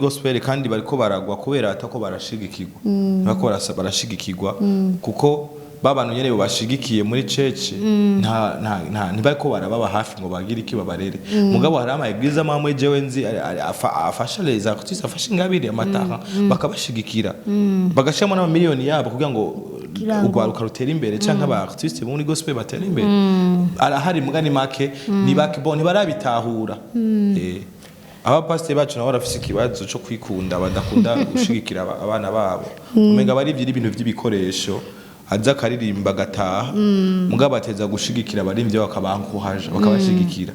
Gospel kandi bariko baragwa kubera atako barashigikirwa, bariko barashigikirwa kuko babantu nyene bashigikiye muri church nta nta nta ntibariko barababa hafi ngo bagire iki babarere. Mugabo hari ama église amwe jewe nzi afasha les artistes, afasha ingabire amataha, bakabashigikira, bagashiramo n'amamiliyoni yabo kugira ngo Kugira ngo- urwaruka rutera imbere canke aba artiste bo muri gospel batera imbere. Arahari mugani make ni bake, bo ntibarabitahura. Abapasiteri bacu nabo barafise ikibazo co kwikunda, badakunda gushigikira abana babo. Umenga barivye ibintu vy'ibikoresho, aza akaririmba agataha. Mugabo bateza gushigikira abarimvyi, bakabankuhaja, bakabashigikira.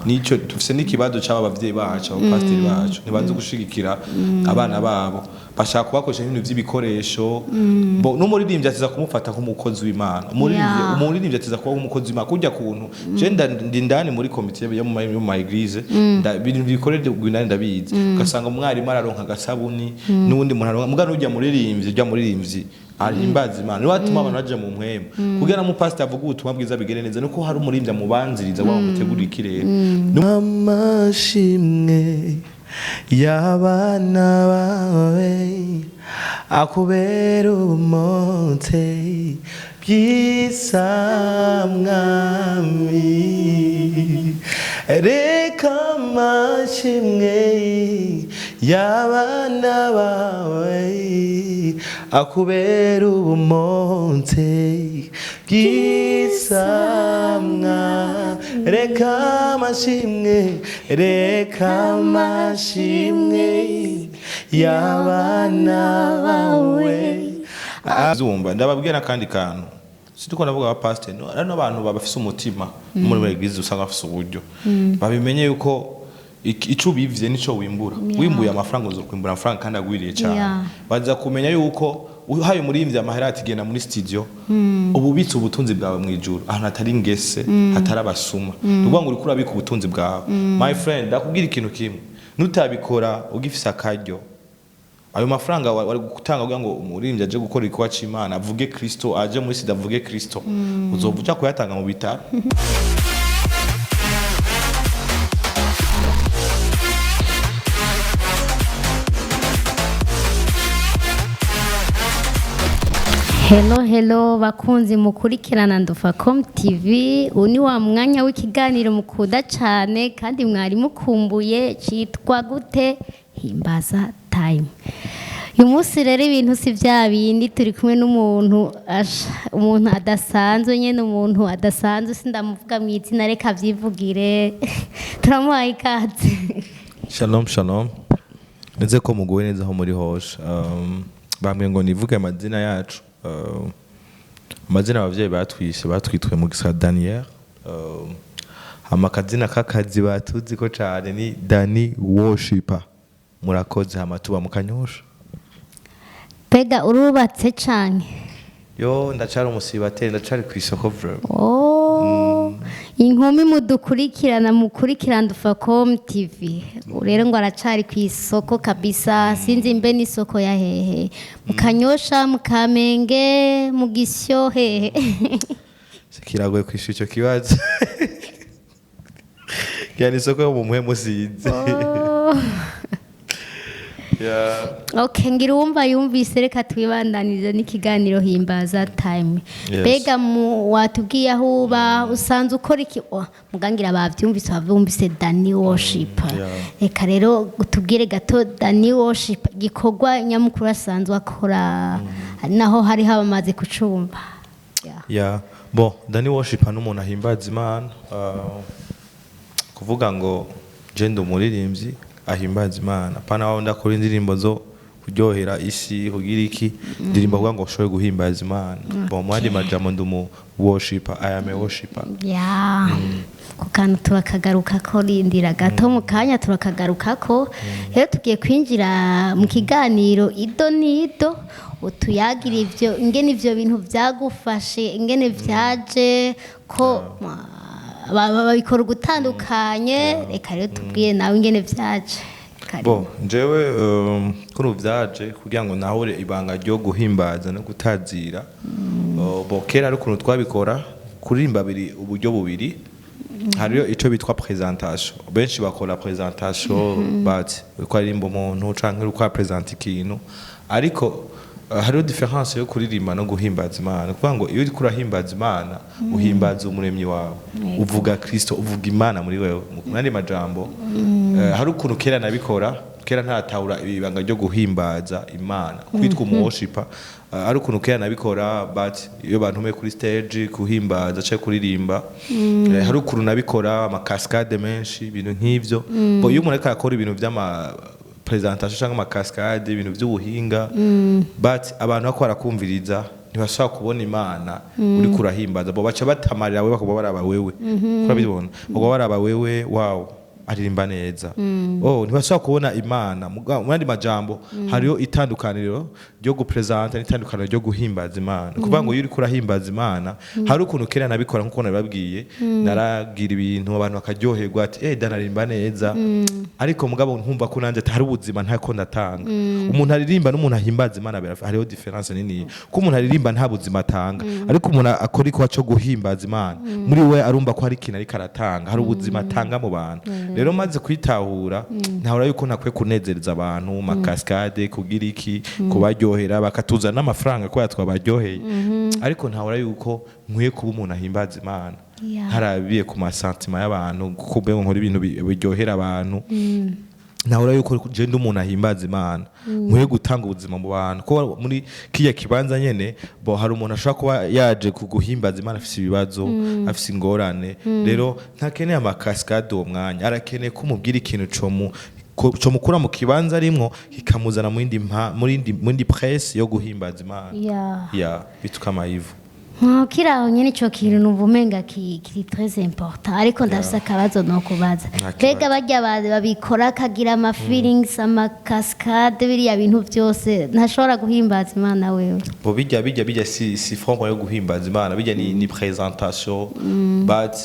Nico dufise n'ikibazo c'aba bavyeyi bacu, abapasiteri bacu ntibazi gushigikira abana babo, bashaka kubakoresha ibintu vy'ibikoresho. Bo n'umuririmbyi ateza kumufata nk'umukozi w'Imana. Umuririmbyi, umuririmbyi ateza kuba nk'umukozi w'Imana kurya kuntu je ndi ndani muri komite yo mu ma église, ibintu bikorerwa indani ndabizi. Ugasanga umwarimu araronka agasabuni n'uwundi muntu aronka, muga n'urya muririmbyi, urya muririmbyi ahimbaza Imana niwe atuma abantu baja mu mpwemu. Kugira ngo umupasiteri avuge ubutumwa bwiza bigere neza, nuko hari umuririmbyi amubanziriza wa mutegurira ikirere. Amashimwe y'abana bawe akubera umunsi byiza, mwami. Reka amashimwe y'abana bawe akubera ubumonte bwiza, mwami. Reka amashimwe, reka amashimwe y'abana bawe. Zumva ndababwira n'akandi kantu, situko ndavuga abapasiteri, no, hari n'abantu bafise umutima muri église, usanga bafise uburyo, babimenye yuko ico ubivye nico wimbura. Wimbuye amafaranga, uzokwimbura amafaranga kandi agwiriye cyane. Baza kumenya yuko uhaye umuririmbyi amahera ati genda muri studio, ubu ubitse ubutunzi bwawe mu ijuru, ahantu hatari ingese, hatari abasuma. Ni ukuvuga ngo uriko urabika ubutunzi bwawe. My friend, ndakubwira ikintu kimwe: nutabikora ugifise akaryo, ayo mafaranga wari gutanga kugira ngo umuririmbyi aje gukora igikorwa c'Imana, avuge Kristo, aje muri sida avuge Kristo, uzova uja kuyatanga mu bitaro. Hello, hello bakunzi mukurikirana Ndufacom TV. Uyu ni wa mwanya w'ikiganiro mukunda cyane kandi mwari mukumbuye, cyitwa gute? Himbaza Time. Uyu munsi rero ibintu si bya bindi, turi kumwe n'umuntu umuntu adasanzwe nyine, umuntu adasanzwe. Sindamuvuga mu izina, reka abyivugire. Turamuhaye ikaze. Shalom, shalom. Neze ko muguwe neza aho muri hose. Bambwiye ngo nivuge amazina yacu. Amazina abavyeyi batwishe, batwitwe mu gisa Daniel. Hama akazina k'akazi batuzi ko cane ni Dani Worshipper. Murakoze. Hama tuba mu Kanyosha. Pega urubatse cyane? Yo, ndacari umusibateri, ndacari kw'isoko vraiment. Oh, inkumi mudukurikirana, mukurikirana Ndufacom TV. Ubu rero ngo aracari ku isoko kabisa. Sinzi mbe n'isoko ya hehe? Mu Kanyosha, mu Kamenge, mu Gisyo, hehe? Kiragoye kwishura ico kibazo. Yani isoko yo mu muhemu sinzi. Oh. Yeah. Okay, ngira uwumva yumvise. Reka twibandanirize n'ikiganiro Himbaza Time. Yes. Mbega mu watubwiye aho uba, usanzwe ukora iki? Oh, mugangira bavyumvise, bavyumvise Dani Worship. Reka rero utubwire gato Dani Worship, igikorwa nyamukuru asanzwe akora, naho hari habamaze kucumva. Yeah. Yeah. Bon, Dani Worship n'umuntu ahimbaza Imana. Kuvuga ngo je ndi umuririmbyi ahimbaza Imana. Pana wawe ndakora indirimbo zo kuryohera isi kugira iki, ndirimba kugira ngo ushobore guhimbaza Imana. Bon, mu yandi majambo ndi umu worshipper, I am a worshipper. Ya, ku kantu turakagaruka ko, rindira gato, mu kanya turakagaruka ko. Rero tugiye kwinjira mu kiganiro ido n'ido, utuyagira ivyo, ingene ivyo bintu byagufashe, ingene vyaje, ko babikora ugutandukanye. Reka rero tubwiye nawe ingene vyaje. Karibu. Bon, jewe kuri vyaje kugira ngo nahure ibanga ryo guhimbaza no gutazira. Bon, kera ari ukuntu twabikora, kuririmba biri uburyo bubiri. Hariyo ico bitwa présentation. Benshi bakora présentation, but uko aririmba umuntu canke uko presenta ikintu, ariko hariho différence yo kuririmba no guhimbaza Imana. Kuvuga ngo iyo uriko urahimbaza Imana, uhimbaza umuremyi wawe, uvuga Kristo, uvuga Imana muri wewe. Mu yandi majambo, hari ukuntu kera nabikora, kera ntaratahura ibibanga ryo guhimbaza Imana, kwitwa umu worshiper. Ari ukuntu kera nabikora, but iyo bantumiye kuri stage kuhimbaza cyangwa kuririmba, hari ukuntu nabikora ama cascade menshi, ibintu nk'ivyo. Bo iyo umuntu ariko arakora ibintu vy'ama présentation cyangwa ama cascade, ibintu by'ubuhinga, but abantu bako barakumviriza ntibashobora kubona Imana uriko urahimbaza. Bo baca batamarira wewe, bakaba baraba wewe, urabibona, bakaba baraba wewe, wow, aririmba neza. Oh, ntibashobora kubona Imana. Mu yandi majambo, hariho itandukaniro ryo gupresenta n'itandukaniro ryo guhimbaza Imana. Kuvuga ngo iyo uriko urahimbaza Imana, hari ukuntu kera nabikora nkuko nabibabwiye, naragira ibintu abantu bakaryoherwa, ati eh, danaririmba neza, ariko mugabo nkumva ko nanjye hari ubuzima ntako ndatanga. Umuntu aririmba n'umuntu ahimbaza Imana hariho différence nini, ko umuntu aririmba nta buzima atanga, ariko umuntu akora igikorwa cyo guhimbaza Imana, muri we arumva ko hari ikintu ariko aratanga, hari ubuzima atanga mu bantu. Rero maze kwitahura, ntahura yuko ntakwiye kunezereza abantu, ma cascade, kugira iki, kubaryohera, bakatuzana n'amafaranga kubera twabaryoheye, ariko ntahura yuko nkwiye kuba umuntu ahimbaza Imana ntarabiye ku ma sentiments y'abantu, kuko mbe nkora ibintu biryohera abantu. Nahora yuko je ndi umuntu ahimbaza Imana, nkwiye gutanga ubuzima mu bantu, ko muri kiya kibanza nyene bo hari umuntu ashobora kuba yaje kuguhimbaza Imana afise ibibazo, afise ingorane. Rero ntakeneye ama cascade uwo mwanya, arakeneye ko umubwira ikintu comukura mu kibanza arimwo kikamuzana mu yindi muri yindi presse yo guhimbaza Imana. Ya, bitu kama hivyo. Kiri aho nyene, ico kintu numva umenga kiri très important, ariko ndafise akabazo nokubaza. Nta Mbega kibazo. barya babikora akagira ama feelings, ama cascade, biriya bintu byose, ntashobora guhimbaza Imana wewe? Bo bijya si forme yo guhimbaza Imana, bijya ni présentation, but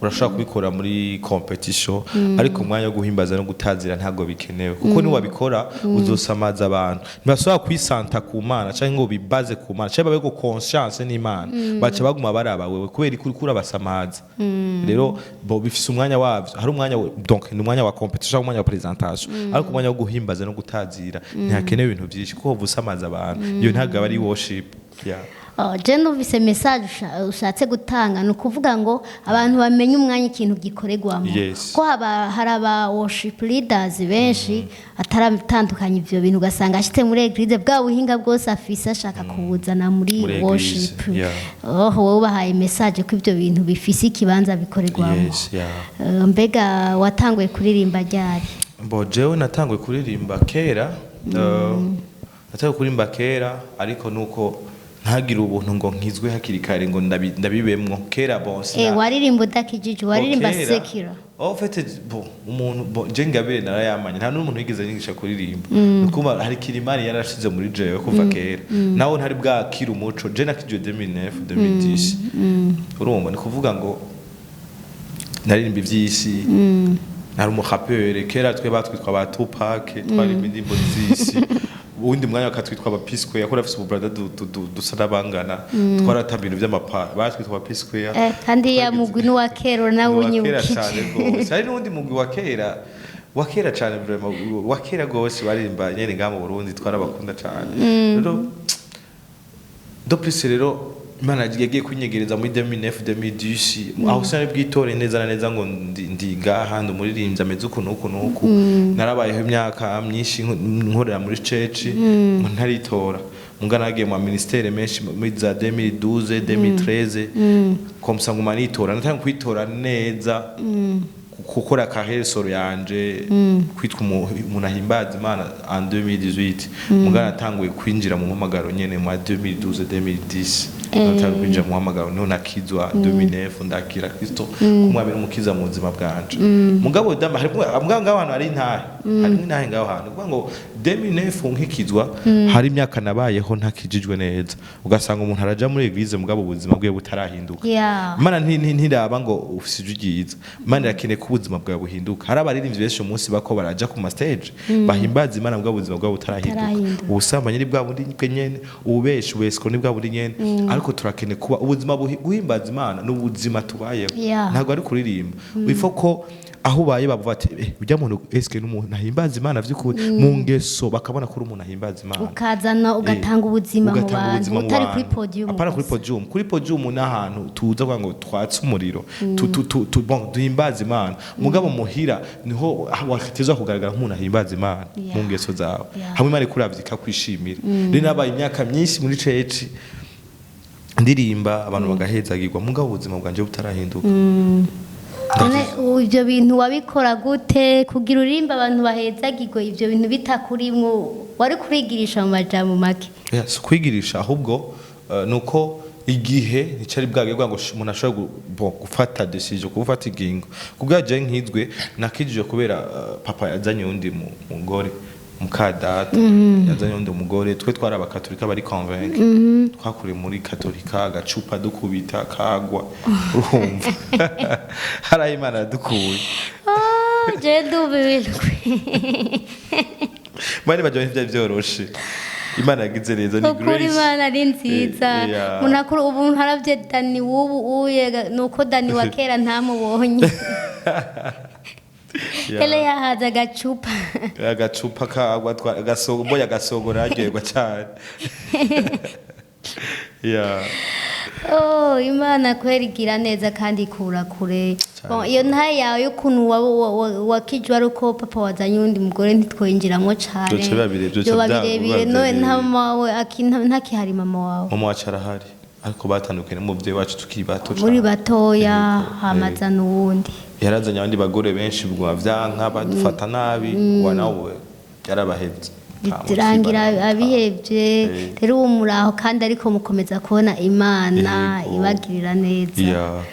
urashobora kubikora muri compétition, ariko umwanya wo guhimbaza no gutazira ntabwo bikenewe, kuko niwabikora uzosamaza abantu. Ntibashobora kwisanta ku Mana cyangwa ngo bibaze ku Mana cyangwa babe conscience n'Imana, baca baguma baraba wewe kubera ko uriko urabasamaza. Rero bo bifise umwanya wavyo, hari umwanya donc ni umwanya wa compétition cyangwa umwanya wa présentation, ariko umwanya wo guhimbaza no gutazira ntihakenewe ibintu byinshi, kuko wova usamaza abantu. Iyo ntabwo aba ari worship, yeah. Oh, je numvise message ushatse gutanga, ni ukuvuga ngo abantu bamenye umwanya ikintu gikorerwamo. Ko haba hari aba worship leaders benshi ataratandukanya ivyo bintu, ugasanga ashitse muri église, bwa buhinga bwose afise ashaka kubuzana muri Muri église, worship. Oh, wowe ubahaye message ko ivyo bintu bifise ikibanza bikorerwamo. Yes, yeah. Mbega watanguye kuririmba ryari? Bo jewe natanguye kuririmba kera, natanguye kuririmba kera, ariko nuko ntagire ubuntu ngo nkizwe hakiri kare ngo ndabibemwo kera. Bon, Waririmba udakijije, waririmba Bon, kera, sekira? En fait, bon, umuntu, bon, je ngabire narayamanye, nta n'umuntu yigeze anyigisha kuririmba. Nukuba hari kirimani yarashize muri jewe kuva kera, nawe ntari bwakira umuco. Je nakijwe 2009, 2010. Urumva, ni kuvuga ngo naririmba ivy'isi, nari umu rappeur kera. Twe batwitwa ba Tupac, twaririmba indirimbo z'isi, uwundi mwanya bakatwitwa aba P-Square, yakora afise ubu brother dusa n'abangana, twaratamba ibintu vy'amapa, batwitwa aba P-Square. Kandi ya mugwi n'uwa kera nawe. Ni uwa kera Unyibukije. Cane rwose. Hari n'uwundi mugwi wa kera, wa kera cane vraiment, wa kera rwose, baririmba nyene ngaha mu Burundi, twarabakunda cane. Rero de plus rero Imana yagiye kunyegereza muri 2009, 2010, aho sinari bwitore neza na neza ngo ndi ngaha ndi umuririmbyi ameze uku n'uku n'uku. Narabayeho imyaka myinshi nkorera muri church ntaritora, muga nagiye mu ministère menshi muri za 2012, 2013, comme ça nguma nitora. Natangiye kwitora neza, gukora carrière solo yanje, kwitwa umuntu ahimbaza Imana en 2018. Muga natanguye kwinjira mu mpamagaro nyene mu 2012, 2010. Natanguye kwinjira mu mpamagaro niho nakizwa 2009, ndakira Kristo kumwami n'umukiza mu buzima bwanje. Mugabo dama hari mugabo ngaho abantu ari ntahe. Hari n'ahe ngaho hantu kuvuga ngo 2009 nkikizwa, hari imyaka nabayeho ntakijijwe neza, ugasanga umuntu araja muri église mugabo ubuzima bwiwe butarahinduka. Imana ntiraba ngo ufise ijwi ryiza, Imana irakeneye ko ubuzima bwawe buhinduka. Hari abaririmbyi benshi umunsi bako baraja ku ma stage bahimbaza Imana mugabo ubuzima bwabo butarahinduka. Butarahinduka. Ubusambanyi ni bwa bundi bwe nyene, ububeshi, ubesiko ni bwa bundi nyene, ariko turakeneye kuba ubuzima guhimbaza Imana ni ubuzima tubayeho. Ntabwo ari kuririmba ifo ko aho ubaye bavuga ati: "Eh, ujya muntu eske n'umuntu ahimbaza Imana vy'ukuri?" Mu ngeso bakabona ko uri umuntu ahimbaza Imana. Ukazana, ugatanga ubuzima mu Ugatanga bantu ubuzima mu utari bantu. kuri podium Apana kuri gusa. podium. Kuri podium ni ahantu tuza kugira ngo twatse umuriro, bon, duhimbaze Imana, mugabo muhira niho wateza kugaragara nk'umuntu ahimbaza Imana mu ngeso zawe, hamwe Imana ikuravye ikakwishimira. Rero nabaye imyaka myinshi muri church ndirimba, abantu bagahezagirwa, mugabo ubuzima bwanje butarahinduka. None ibyo bintu wabikora gute kugira uririmba abantu bahezagirwe, ibyo bintu bitakurimwo? Wari kurigirisha mu majambo make? Yeah, si ukwigirisha, ahubwo nuko igihe nticari bwage ngo umuntu ashobore bon, gufata decision, gufata ingingo. Kubwa je nkizwe, nakijije kubera papa yazanye undi mugore, mukadata yazanye undi mugore. Twe twari abakatolika bari convaincus, twakuriye muri katolika, agacupa dukubita kagwa, urumva hari aho Imana yadukuye. Oh, je ndumva ibintu. Bari baje ntivyari vyoroshe, Imana yagize neza, ni Ukuri grace. Imana ari nziza. Yeah. Umuntu akuru ubu ntaravye Dani w'ubu uye, nuko Dani wa kera ntamubonye. Ele yahaze agacupa. Agacupa kagwa, agasogo boya, agasogo naryoherwa cyane, yeah. Oh, Imana kweri igira neza kandi ikura kure. Bon, iyo ntaye yawe y'ukuntu wakijwe ari uko papa wazanye uwundi mugore, ntitwinjiramo cane. Vyoca biba birebire, vyoca Vyoba birebire. biba No, birebire. nta mama wawe ntakihari mama wawe? Mama wacu arahari, ariko batandukanye n'umuvyeyi wacu tukiri bato Muri cane. batoya. Yego, Hamazana uwundi. Yarazanye abandi bagore benshi, bwa vyanka badufata nabi, wa nawe yarabahevye. Birangira abihevye. Rero ubu muraho kandi, ariko mukomeza kubona Imana ibagirira neza.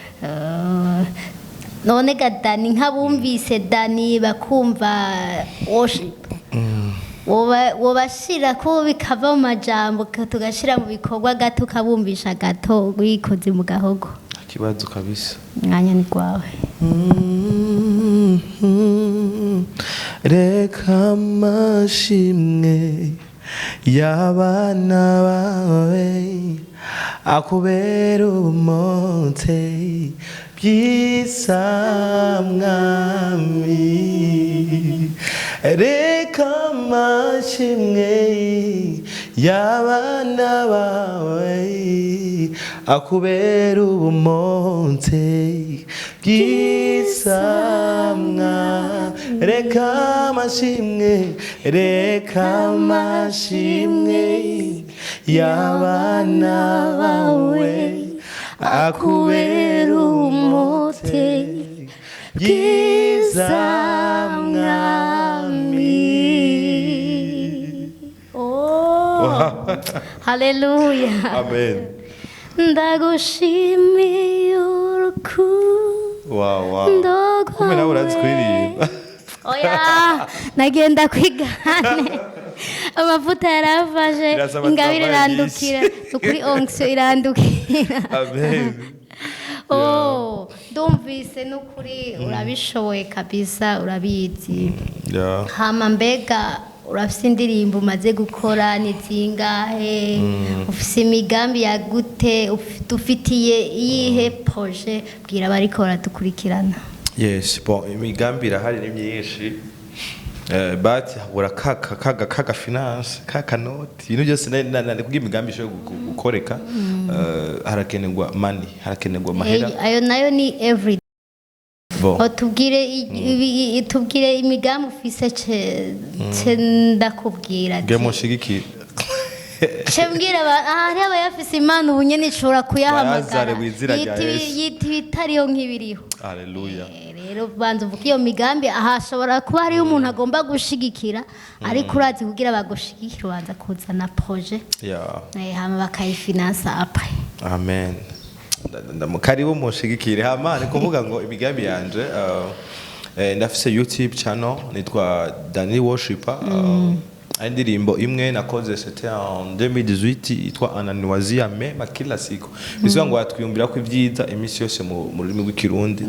None ga Dani, nk'abumvise Dani bakumva worship, wobashira ko bikava mu majambo tugashira mu bikorwa gato, ukabumvisha gato wikoze mu gahogo? Ikibazo kabisa. Umwanya ni gwawe. Reka amashimwe y'abana bawe akubera umunsi byiza, mwami. Reka amashimwe y'abana bawe akubera ubumonte bwiza, reka amashimwe, reka amashimwe y'abana bawe akubera umuti bwiza, mwami. Oh, haleluya. Amen. Ndagushimiye urukundo Wow. Kumbe nawe urazi kuririmba. Oya, nagenda kwigane, amavuta yarafashe. Birasaba Ingabire twambaye. irandukira ukuri, onction irandukira. Amen. Oh, ndumvise n'ukuri urabishoboye kabisa, urabizi. Hama mbega urafise indirimbo umaze gukora, ni zingahe? Ufise imigambi ya gute? Ufitiye iyihe projet? Bwira abariko baradukurikirana. Yes, bon, imigambi irahari ni myinshi. But habura kaka kaga kaga finance, kaka noti, ibintu byose kugira imigambi ishobore gukoreka, harakenerwa money, harakenerwa amahera. Ayo nayo ni every Bon. Tubwire tubwire imigambi ufise, ce ndakubwira ati Nge mushigikire. Ce mbwira ahari abayafise Imana ubu nyene ishobora kuyahamagara. Bayazare mw'izina rya Yesu. Yita ibitariho nk'ibiriho. Haleluya. Rero banza uvuge iyo migambi. Aha hashobora kuba hariho umuntu agomba gushigikira, ariko urazi kugira bagushigikire ubanza kuzana projet, hama bakayifinansa après. Amen. Karibu mushigikire. Hama ni kuvuga ngo imigambi yanje, Ndafise YouTube channel nitwa Danny Worshipper. Hari indirimbo imwe nakoze, c'était en 2018, yitwa "Ananiwazia mema kila siku", bivuga ngo atwiyumvira ko ibyiza iminsi yose mu rurimi rw'Ikirundi.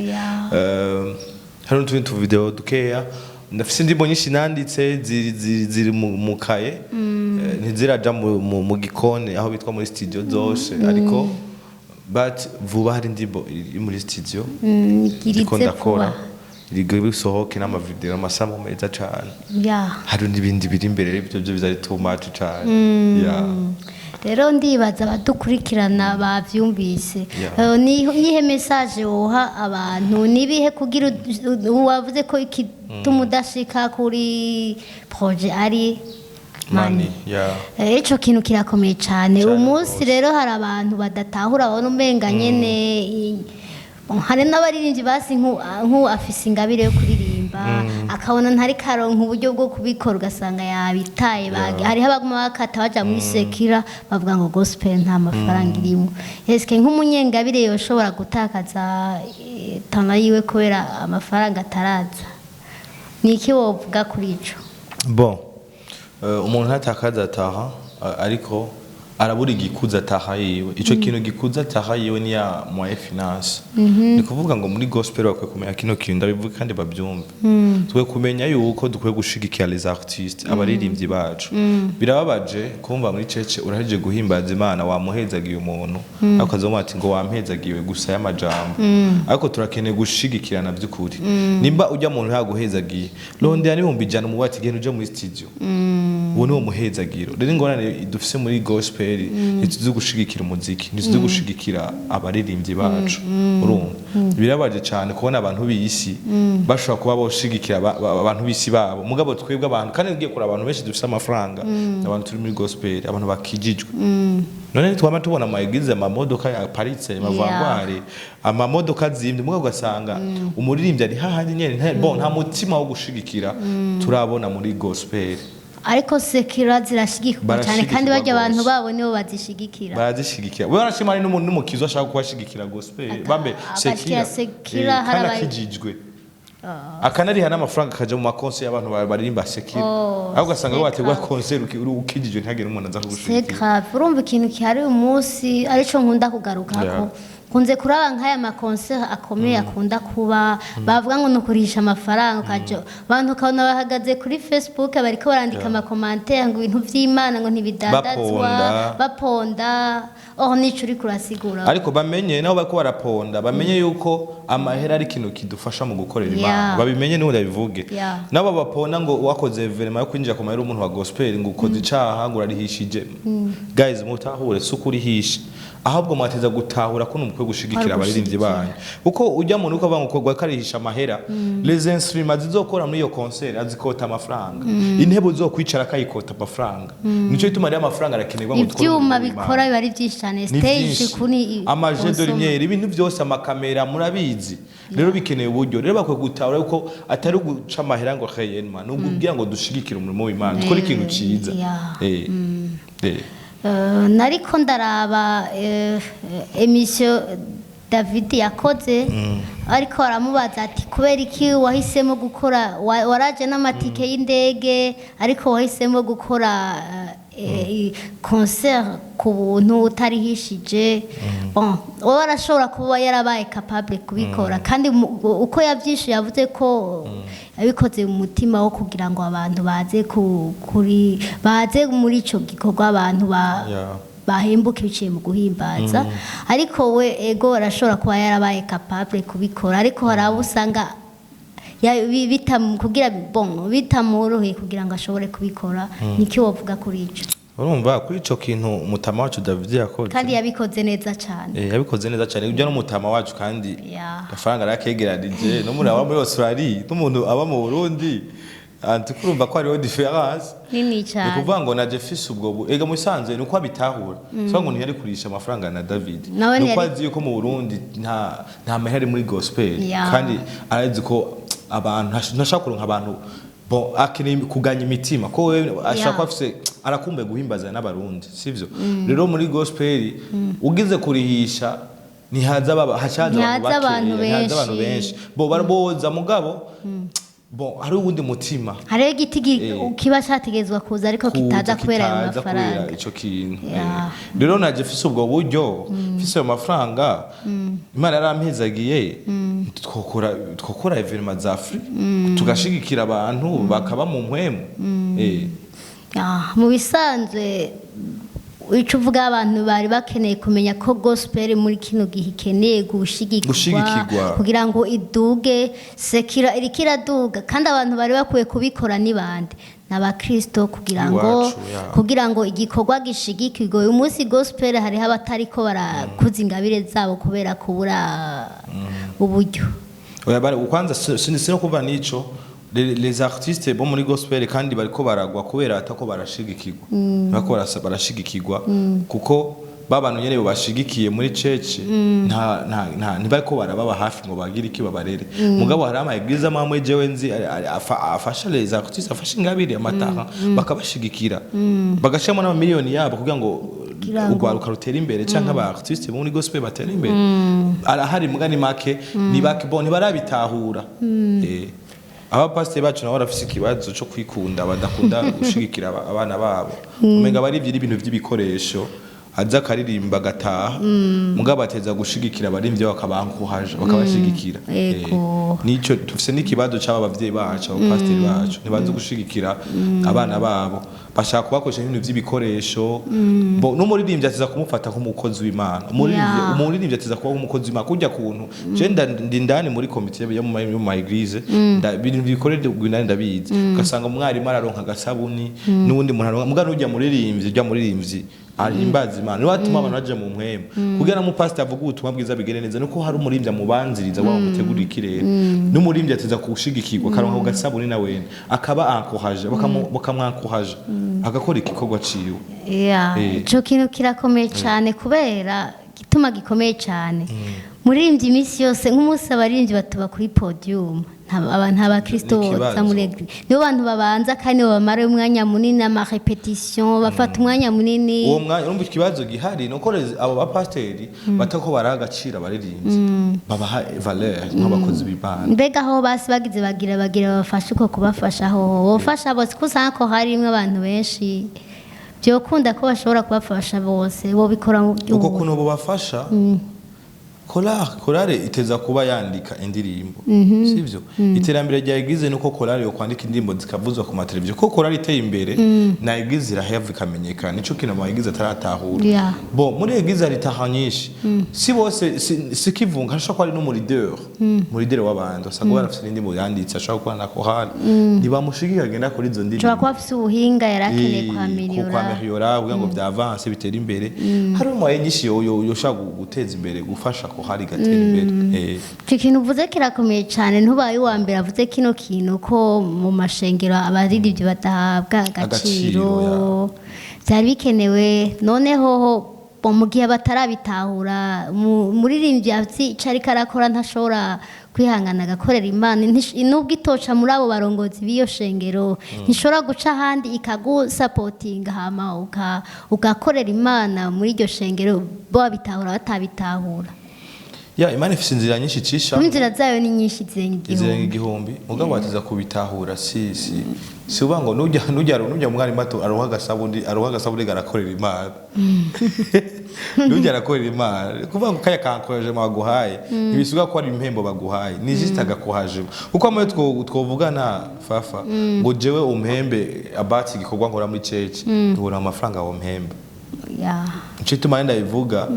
Hari n'utundi tu video dukeya. Ndafise indirimbo nyinshi nanditse, ziri mu kaye. Ntiziraja mu gikoni aho bitwa muri studio zose, ariko but vuba hari indirimbo iri muri studio ndiko Igiritse ndakora, vuba. iri bisohoke n'amavideo, amasamu meza cane. Hari n'ibindi biri imbere, ibyo byo bizari too much cane, yeah. Rero ndibaza abadukurikirana bavyumvise. Ni iyihe message woha abantu? Nibihe kugira wavuze ko igituma udashika kuri projet ari money, yeah. Ico kintu kirakomeye cane. Cane Umunsi gose. rero hari abantu badatahura, babona umenga nyene hari n'abaririmbyi basi nku afise ingabire yo kuririmba, akabona ntari karonka uburyo bwo kubikora, ugasanga yabitaye. Hariho abaguma bakata baja muri secular, bavuga ngo gospel nta mafaranga irimo. Eske nk'umunyengabire yoshobora gutakaza talent yiwe kubera amafaranga ataraza? Ni iki wovuga kuri ico? Bon, umuntu ntatakaza ataha, ariko arabura igikuza ataha yiwe. Ico kintu gikuza ataha yiwe ni ya moyen finance. Ni kuvuga ngo muri gospel bakwiye kumenya kino kintu, ndabivuga kandi babyumve. Tukwiye kumenya yuko dukwiye gushigikira les artistes, abaririmbyi bacu. Birababaje kumva muri cece urahejeje guhimbaza Imana, wamuhezagiye umuntu, ariko ukazomuha ati ngo wampezagiwe gusa y'amajambo. Ariko turakeneye gushigikirana by'ukuri. Nimba ujya muntu yaguhezagiye, rondera n'100,000 umubaye ati genda uje muri studio. Uwo ni wo muhezagiro. Rero ingorane dufise muri gospel, ntituzi gushigikira umuziki, ntituzi gushigikira abaririmbyi bacu. Urumva, birabaje cyane kubona abantu b'isi bashobora kuba boshigikira abantu b'isi babo, mugabo twebwe abantu, kandi ngiye kure, abantu benshi dufise amafaranga, abantu turi muri gospel, abantu bakijijwe. None twama tubona ama églises, amamodoka yaparitse, amavangware, amamodoka azimvye, mugabo ugasanga umuririmbyi ari hahandi nyene. Bon, nta mutima wo gushigikira turabona muri gospel. Ariko secular zirashigikirwa cyane kandi Barashigikirwa barya abantu gose. babo nibo bazishigikira. Barazishigikira. We barashima, ari n'umuntu n'umukizo ashaka kubashigikira gospel bambe Agashyigikira secular. Secular, hari Kandi akijijwe, akanariha n'amafaranga, akaja mu makonse y'abantu baririmba secular. Oh, Aho ugasanga c'est wategura grave. concert uri ukijijwe, ntihagire umuntu aza C'est kugushigikira. grave. Urumva ikintu gihari uyu munsi arico nkunda kugarukako, kunze kuraba nk'aya ma concert akomeye akunda kuba, bavuga ngo ni ukurisha amafaranga, ukaja abantu ukabona bahagaze kuri Facebook bariko barandika ama commentaires ngo ibintu vy'Imana ngo ntibidandazwa. Baponda. Baponda. Oh, nico uriko urasigura. Ariko bamenye nabo bariko baraponda, bamenye yuko amahera ari ikintu kidufasha mu gukorera Imana. Babimenye, n'ubundi babivuge. Nabo baponda ngo wakoze événement yo kwinjira ku mahera y'umuntu wa gospel, ngo ukoze icaha, ngo urarihishije. Guys, mutahure, si ukurihisha, ahubwo mwateza gutahura ko mukwiye gushigikira Kwari abaririmbyi gushigikira. banyu, kuko ujya muntu uko avuga ngo ukorwa karihisha amahera, les instruments zizokora muri iyo concert azikota amafaranga, intebe uzokwicara akayikota amafaranga. Nico gituma rero amafaranga arakenerwa ngo dukore Ivyuma umurimo w'Imana. bikora biba ari vyinshi cyane. Ni Stage vyinshi. kuri Ama jeux de konsoma. lumière, ibintu byose, amakamera, murabizi. Rero bikeneye uburyo. Rero bakwiye gutahura yuko atari guca amahera ngo réellement ni ukubwira ngo dushigikire umurimo w'Imana, dukore ikintu ciza. Nariko ndaraba émission David yakoze, ariko aramubaza ati kubera iki wahisemo gukora, waraje n'amatike y'indege, ariko wahisemo gukora concert ku buntu utarihishije? Bon, wowe arashobora kuba yarabaye capable kubikora, kandi uko yavyishuye yavuze ko yabikoze mu mutima wo kugira ngo abantu baze kuri baze muri ico gikorwa, abantu ba bahembuka biciye mu guhimbaza. Ariko we ego arashobora kuba yarabaye capable kubikora, ariko hari abo usanga kugira bon bitamworoheye kugira ngo ashobore kubikora. Niki wovuga kuri ico? Urumva, kuri ico kintu umutama wacu David yakoze, Kandi yabikoze neza cyane. Yabikoze neza cyane ujya n'umutama wacu, kandi agafaranga arakegeranije n'umuntu aba muri Australia n'umuntu aba mu Burundi, anti kurumva ko hariho différence nini ni cyane. Kuvuga ngo naje fise ubwo ega musanze ni uko abitahura, so ngo ntiyari kurisha amafaranga na David, Nawe ni uko ntiyari- azi yuko mu Burundi nta mahera ari muri gospel. Kandi arazi ko abantu ntashaka kuronka abantu. Bon, akeneye kuganya imitima, ko wewe ashaka kuba afise, arakumbuye guhimbaza n'Abarundi, sivyo? Rero muri gospel ugize kurihisha Ntihaza baba hacaza abantu Ntihaza abantu bakeya, ntihaza abantu benshi. benshi. Bo baraboza, mugabo bon, hari uwundi mutima. Hariho igiti kiba categezwa kuza ariko kuza, kitaza kubera ayo kitaza kubera mafaranga. ico kintu. Ya. Rero naje mfise ubwo buryo, mfise ayo mafaranga, Imana yarampezagiye, twokora événement za free, tugashigikira abantu bakaba mu mpwemu. Ya, mu bisanzwe ico uvuga, abantu bari bakeneye kumenya ko gospel muri kino gihe ikeneye gushigikirwa, Gushigikirwa. kugira ngo iduge sekira, iriko iraduga, kandi abantu bari bakwiye kubikora ni bande? Ni abakristo, kugira ngo Iwacu, ya. kugira ngo igikorwa gishigikirwe. Uyu munsi gospel hariho abatariko barakuza ingabire zabo kubera kubura uburyo. Oya, bari kwanza si no kuva nico, les artistes bo muri gospel kandi bariko baragwa kubera atako barashigikirwa, bariko barashigikirwa kuko babantu nyene bashigikiye muri church nta ntibariko barababa hafi ngo bagire iki babarere. Mugabo hari ama église amwe jewe nzi afasha les artistes, afasha ingabire, amataha, bakabashigikira, bagashiramo n'amamiliyoni yabo kugira ngo Kugira ngo- urwaruka rutera imbere canke aba artiste bo muri gospel batera imbere. Arahari mugani make, ni bake, bon, ntibarabitahura. Abapasiteri bacu nabo barafise ikibazo co kwikunda, badakunda gushigikira abana babo. Umenga barivye ibintu vy'ibikoresho, aza akaririmba agataha. Mugabo bateza gushigikira abarimvyi, bakabankuhaje, bakabashigikira. Ego. Nico tufise n'ikibazo c'aba bavyeyi bacu, abapasiteri bacu ntibazi gushigikira abana babo, bashaka kubakoresha ibintu vy'ibikoresho. Bo n'umuririmbyi ateza kumufata nk'umukozi w'Imana. Umuririmbyi Yeah. umuririmbyi ateza kuba nk'umukozi w'Imana kurya kuntu je ndi ndani muri komite yo mu ma église, ibintu bikorerwa indani ndabizi. Ugasanga umwarimu araronka agasabuni, n'uwundi muntu aronka, muga n'urya muririmbyi, urya muririmbyi ahimbaza Imana niwe atuma abantu baja mu mpwemu. Kugira ngo umupasiteri avuge ubutumwa bwiza bigere neza, nuko hari umuririmbyi amubanziriza, wa mutegurira ikirere. N'umuririmbyi ateza kushigikirwa, akaronka ku gasabuni, na wene akaba encouragé, bakamwankoraje agakora igikorwa ciwe. Yeah, ico kintu kirakomeye cyane, kubera gituma gikomeye cyane muririmbyi iminsi yose, nk'umunsi abaririmbyi batuba kuri podium, nta bakristo Ni boza ikibazo. muri église, nibo bantu babanza kandi nibo bamara umwanya munini, ama répétition bafata umwanya munini. Uwo mwanya, urumva ikibazo gihari nuko abo bapasiteri batako baraha agaciro abaririmbyi, babaha valeur nk'abakozi b'Imana. Mbega aho basi bagize bagira babafashe, uko kubafasha ho bofasha bose, ko usanga ko harimwo abantu benshi, byokunda ko bashobora kubafasha bose, bobikora mu buryo Uko buhe? kuntu bubafasha, korale iteza kuba yandika indirimbo, sivyo? Iterambere rya église nuko korale yo kwandika indirimbo zikavuzwa ku mateleviziyo, kuko korale iteye imbere na église iraheva ikamenyekana. Nico kintu ama église ataratahura. Bon, muri église hari taha nyinshi, si bose, si kivunga, hashobora kuba hari n'umu leader, mu leader w'abandi usanga barafise n'indirimbo yanditse, ashobora gukora na korale, ntibamushigikira agenda kuri izo ndirimbo. Ushobora kuba afise ubuhinga yari akeneye kwameliora. Kwameliora kugira ngo vyavance, bitere imbere. Hari umuwaye nyinshi yoshobora guteza imbere, gufasha ko hari gatera imbere. Icyo kintu uvuze kirakomeye cyane. Ntubaye uwa mbere avuze kino kintu, ko mu mashengero abaririmbyi badahabwa agaciro. Agaciro, Byari bikenewe. Noneho bo mu gihe batarabitahura, umuririmbyi azi icyo ariko arakora, ntashobora kwihangana agakorera Imana. Nubwo itoca muri abo barongozi b'iyo shengero, ntishobora guca ahandi ikagusapotinga, hama ugakorera Imana muri iryo shengero, babitahura batabitahura. Ya, Imana ifise inzira nyinshi icisha. Kuko inzira zayo ni nyinshi, zirenga Izirenga igihumbi. igihumbi, mugabo wateza kubitahura. Si uvuga ngo nujya umwarimu aronka agasabuni garakorera Imana, nujya arakorera Imana, kuvuga ngo kaya kankoraje baguhaye, ntibisuga ko ari impembo baguhaye, ni juste agakoraje. Kuko amwe twovugana fafa ngo jewe umpembe abati igikorwa nkora muri church, ntubura amafaranga wo mpemba. Nico gituma ndabivuga,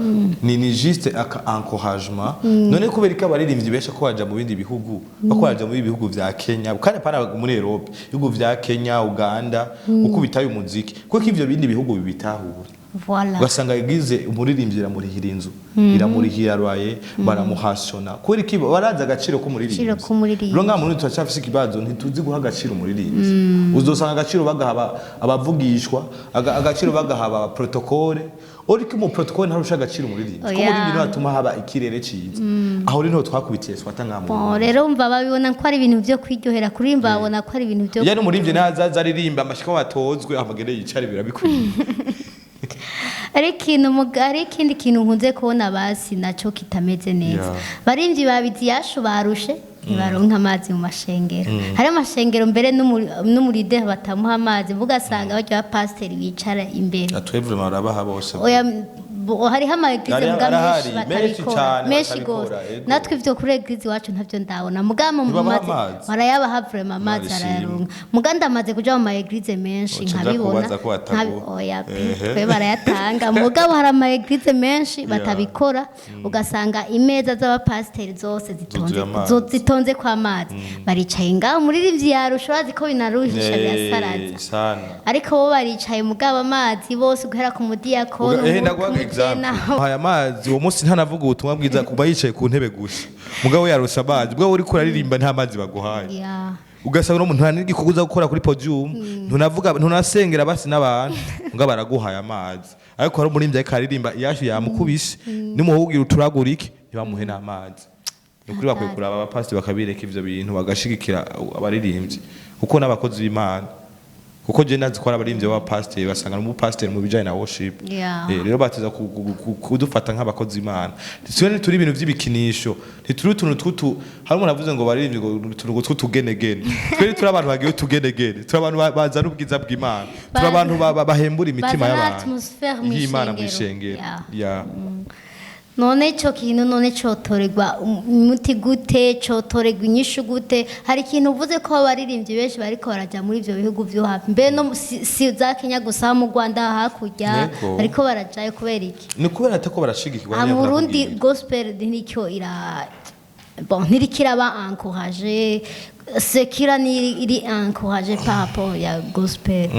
ni juste aka encouragement. None kubera ko abaririmbyi benshi ko baja mu bindi bihugu, bako baja mu bihugu vya Kenya, kandi pana muri Europe, ibihugu vya Kenya, Uganda, uko bitaye umuziki, kuko ivyo bindi bihugu bibitahura. Voilà. Ugasanga église umuririmbyi iramurihira inzu, iramurihira loyer, baramuhashona, kubera iki? Barazi agaciro k'umuririmbyi. Agaciro k'umuririmbyi. Rero ngaha mu Burundi turacyafise ikibazo, ntituzi guha agaciro umuririmbyi. Uzosanga agaciro bagaha abavugishwa, agaciro bagaha aba protocole, ariko mu protocole ntarusha agaciro umuririmbyi, kuko Oya. umuririmbyi niwe atuma haba ikirere ciza. Aho rero niho twakubitiye swata ngaha mu Bon, Burundi. rero umva, babibona ko ari ibintu byo kwiryohera kuririmba, babona ko ari ibintu byo Iyo n'umuririmbyi nazaza aririmba amashika batozwe, amagere yicare, birabikwiye. Ari ikintu ari ikindi kintu nkunze kubona basi naco kitameze neza. Barimvyi babizi yashu barushe, ntibaronka amazi mu mashengero. Hari amashengero mbere n'umuride batamuha amazi, ugasanga barya bapasiteri bicara imbere. Atwe vraiment barabaha bose. Oya, hariho ama église muga arahari, menshi menshi batabikora, cane menshi batabikora, gose. Ego. Natwe ivyo kuri église iwacu ntavyo ndabona, muga mu Ntibabaha amazi? Barayabaha vraiment, amazi Imana ishimwe. arayaronka, muga ndamaze kuja mu ma église menshi Uca uja nkabibona. kubaza ko bataguha. Oya pe, twe barayatanga, mugabo hari ama église menshi batabikora, ugasanga imeza z'abapasiteri zose zitonze Zuzuye amazi. Zitonze kwa amazi, baricaye ngaho, umuririmbyi yarusha, urazi ko binaruhisha, birasaraza. Sana. Ariko bo baricaye, mugabo amazi bose guhera ku mudiyakoni, Ndaguha ku example. mujena. Aya mazi uwo munsi ntanavuga ubutumwa bwiza, kuba yicaye ku ntebe gusa, mugabo yarose amazi, mugabo uriko uraririmba nta mazi baguhaye. Ugasanga uno muntu nta n'igikorwa uza gukora kuri podium, ntunavuga, ntunasengera basi n'abantu, mugabo baraguhaye amazi. Ariko hari umuririmbyi ariko aririmba, iyashu yamukubise, nimuhubwira uturagurike, ntibamuhe n'amazi. Ni ukuri bakwiye kuraba abapasiteri bakabireka ivyo bintu, bagashigikira abaririmbyi kuko n'abakozi b'Imana, kuko je ndazi ko hari abaririmbyi b'abapasiteri basanga n'umupasiteri mu bijanye na worship. Rero bateza kudufata nk'abakozi b'Imana. Twe ntituri ibintu vy'ibikinisho, ntituri utuntu tw'utu, hari umuntu avuze ngo baririmbyi ngo utuntu tw'utugenegene. Twe turi abantu bagiye utugenegene, turi abantu bazana ubwiza bw'Imana, turi abantu bahembura imitima Bazana y'abantu atmosphere mu y'Imana mu ishengero. ishengero. Yeah. None ico kintu none cotorerwa umuti gute? Cotorerwa inyishu gute? Hari ikintu uvuze ko abaririmbyi benshi bariko baraja muri ivyo bihugu vyo hafi, mbe no si za Kenya gusa, mu Rwanda hakurya bariko barajayo, kubera iki? Ni kubera atako barashigikirwa. Aha Nyene mu Burundi nakubwira. gospel ntiriko ira, bon, ntiriko iraba encouragé, séculaire ni iri encouragé par rapport ya gospel.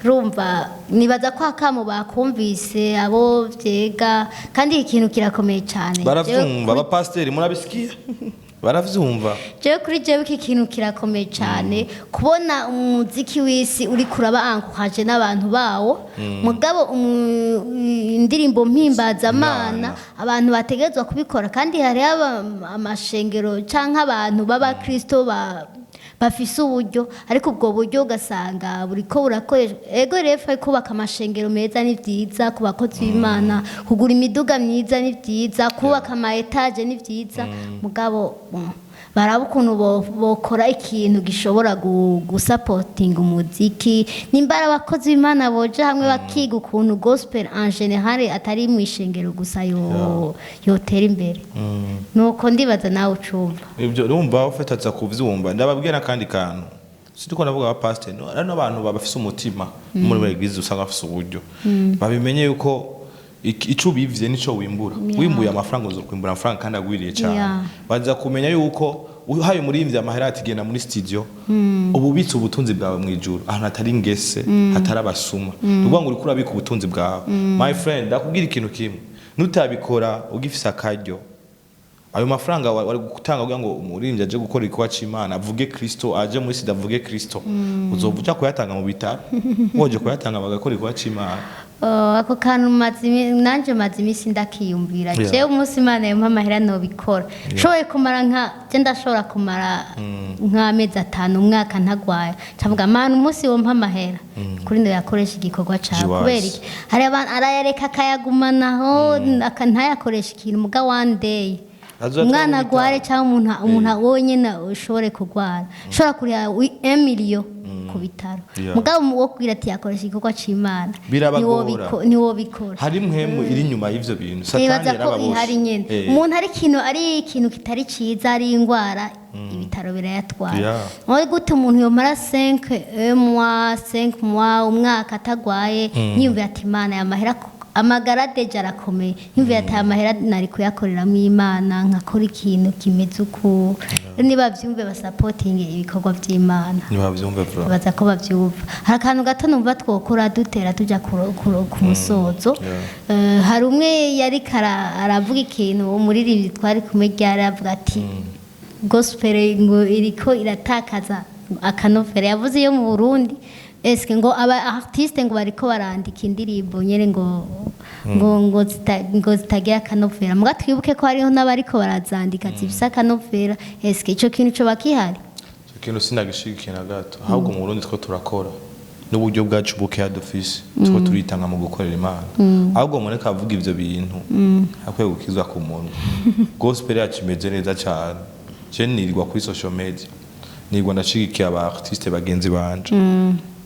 Rumva nibaza ko akamo bakumvise abo vyega, kandi ikintu kirakomeye cyane. Baravyumva abapasiteri, murabisikiye, baravyumva. Jewe kuri jewe iki kintu kirakomeye cyane, kubona umuziki w'isi uri kuraba encouragé n'abantu bawo, mugabo indirimbo mpimbazamana Imana. abantu bategerezwa kubikora. Kandi hariho amashengero canke abantu b'abakristo bafise uburyo, ariko ubwo buryo ugasanga buriko burakoreshwa. Ego rero, kubaka amashengero meza ni vyiza ku bakozi b'Imana, kugura imiduga myiza ni vyiza, kubaka ama étage ni vyiza, mugabo bon, baraba ukuntu bokora ikintu gishobora gusapotinga umuziki. Nimba ari abakozi b'Imana boja hamwe bakiga ukuntu gospel en général, atari mu ishengero gusa, yo yotera imbere. Nuko ndibaza nawe ucumva. Ibyo urumva ufataza kuvyumva. Ndababwira n'akandi kantu, sindiko ndavuga abapasiteri, no, hari n'abantu bafise umutima muri église, usanga bafise uburyo, babimenye yuko ico ubivye nico wimbura. Wimbuye amafaranga, uzokwimbura amafaranga kandi agwiriye cyane. Baza kumenya yuko uhaye umuririmbyi amahera ati genda muri studio, ubu ubitse ubutunzi bwawe mu ijuru, ahantu hatari ingese, hatari abasuma. Ni ukuvuga ngo uriko urabika ubutunzi bwawe. My friend, ndakubwira ikintu kimwe: nutabikora ugifise akaryo, ayo mafaranga wari gutanga kugira ngo umuririmbyi aje gukora igikorwa c'Imana, avuge Kristo, aje muri sida avuge Kristo, uzova uja kuyatanga mu bitaro, woje kuyatanga bagakora igikorwa c'Imana. Oh, ako kantu nanje maze iminsi ndakiyumvira. Jewe umunsi Imana yompa amahera nobikora. Nshoboye kumara nka je, ndashobora kumara nk'amezi 5, umwaka ntagwaye, ncavuga: Mana, umunsi wompa amahera kuri ndo yakoresha igikorwa cawe. Jiwazi. Kubera iki? Hari abantu arayareka akayagumanaho, ntayakoresha ikintu, muga one day Azoyatwara umwana mu bitaro. agware cyangwa umuntu wonyene ushobore kurwara, ushobora kuriha 1 million ku bitaro, mugabo wo kubwira ati yakoresha igikorwa c'Imana, Birabagora. ntiwobikora. Hari mpwemu iri inyuma y'ivyo bintu, Satani Nibaza ko yarababoshe. ihari nyene. Umuntu ari ikintu kitari ciza, ari ingwara, ibitaro birayatwara. Wowe gute umuntu yomara 5 mois, 5 mois, umwaka atagwaye, ntiyumvira ati Imana yamahera, amagara déjà arakomeye, ntiyumvira ati aya mahera nari kuyakoreramo Imana, nkakora ikintu kimeze uku? Niba byumve, basapotinge ibikorwa by'Imana. Ntibavyumve bro. Baza ko bavyumva. Hari akantu gato numva twokora dutera tuja ku musozo. Hari umwe yari aravuga ikintu, umuririmbyi twari kumwe ryari, aravuga ati gospel ngo iriko iratakaza akanovera. Yavuze iyo mu Burundi, eske ngo aba artiste ngo bariko barandika indirimbo nyene ngo zitagira akanovera, muga twibuke ko hariho n'abariko barazandika zifise akanovera. Eske ico kintu co bakihari? Ico kintu sinagishigikiye na gato. Ahubwo mu Burundi two turakora. N'uburyo bwacu bukeya dufise, tuko turitanga mu gukorera Imana. Ahubwo mureka avuga ivyo bintu, akwiye gukizwa ku muntu. Gospel yacu imeze neza cyane. Je nirirwa kuri social media, nirirwa ndashigikiye aba artiste bagenzi banje.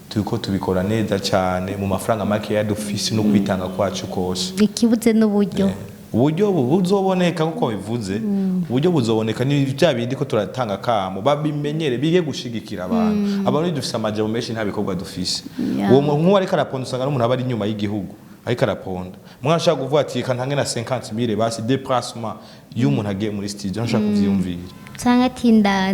Turiko tubikora neza cyane mu mafaranga makeya dufise no kwitanga kwacu kose. Ikibuze n'uburyo. Uburyo buzoboneka nkuko bivuze, uburyo buzoboneka. Ni bya bindi ko turatanga kamo, babimenyere, bige gushigikira abantu. Abantu dufise amajambo menshi, nta bikorwa dufise. Uwo muntu nk'uwo ariko araponda, usanga n'umuntu aba ari inyuma y'igihugu ariko araponda. Umwana ashaka kuvuga ati: "Reka ntange na 50 mille basi déplacement y'umuntu agiye muri studio", ntashaka kuvyiyumvira. Cyangwa ati nda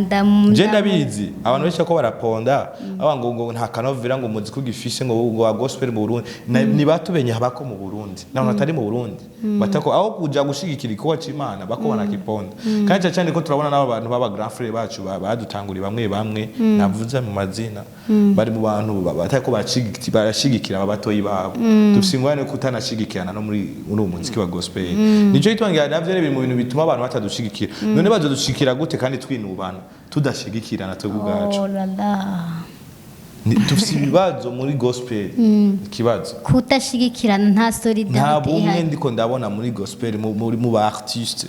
Je ndabizi, abantu benshi ko baraponda aba ngo nta kanovera, ngo umuziki ugifise, ngo wa gospel mu Burundi. Ni batubenye habako mu Burundi n'abantu batari mu Burundi batako aho kuja gushigikira igikorwa c'Imana, bako banakiponda. Kandi cyane cyane ko turabona n'abo bantu baba grand frère bacu badutanguriye, bamwe bamwe navuze mu mazina, bari mu bantu batako barashigikira aba batoyi babo. Dufise ingorane yo kutanashigikirana no muri uwo muziki wa gospel. Nico gituma ngira navyo ni biri mu bintu bituma abantu batadushigikira. None bazodushigikira gute kandi twinubana, tudashigikirana twebwe ubwacu? Oh la la. Dufise ibibazo muri gospel, ikibazo. Kudashigikirana, nta Nta solidarité bumwe ihari. ndiko ndabona muri gospel, mu ba artiste.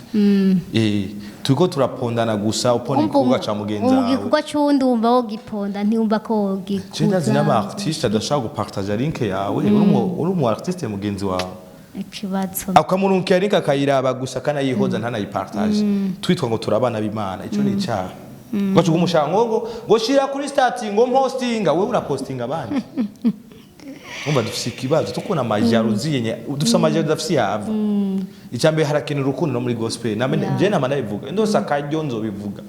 Turiko turapondana gusa, uponda igikorwa ca mugenzi wawe. Igikorwa c'uwundi wumva wogiponda, ntiwumva ko Je ndazi wogikuza. n'aba artiste adashaka gupartager link yawe, uri umu artiste mugenzi wawe. Ikibazo. Akamurunkiya link akayiraba gusa, akanayihoza, ntanayipartage. Twitwa ngo turabana b'Imana, ico ni icaha. Ngo umushaka ngo shira kuri statut, ngo mpostinga, wewe urapostinga abandi. Umva, dufise ikibazo tukubona amajalousie yenye, dufise amajalousie dafise yava. Icambere, harakenera urukundo no muri gospel. Name je nama ndabivuga, ndose akaryo nzobivuga.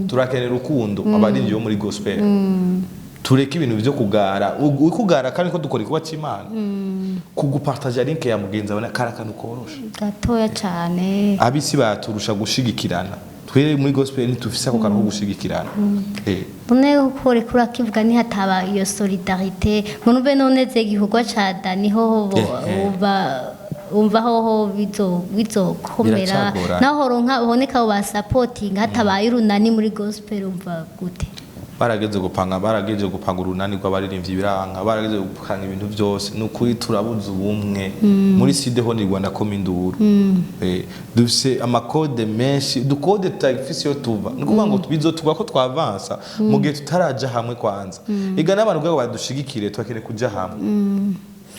Turakenera urukundo, abarinzi bo muri gospel. Tureke ibintu byo kugara, kugara kandi ko dukora igikorwa c'Imana. Kugupartager link ya mugenzi wawe kari akantu koroshe. Gatoya cane. Abisi baturusha gushigikirana, twere muri gospel ntitufise ako kantu ko gushigikirana. None uko uriko urakivuga, nihataba iyo solidarité ngo nube, none ze igikorwa ca Dani hoho wumva hoho bizokomera? Biracagorana. Naho horonka boneka abo basapotinga, hatabaye urunani muri gospel, umva gute? Barageze gupanga urunani rw'abaririmbyi, biranga. Barageze gupanga ibintu byose. Ni ukuri turabuze ubumwe muri side ho ni Rwanda koma induru. Dufise amakode menshi, dukode tutagifise iyo tuva. Ni ukuvuga ngo bizotugwa ko twavansa mu gihe tutaraja hamwe kwanza. Ega n'abantu ubwabo badushigikire, turakeneye kuja hamwe.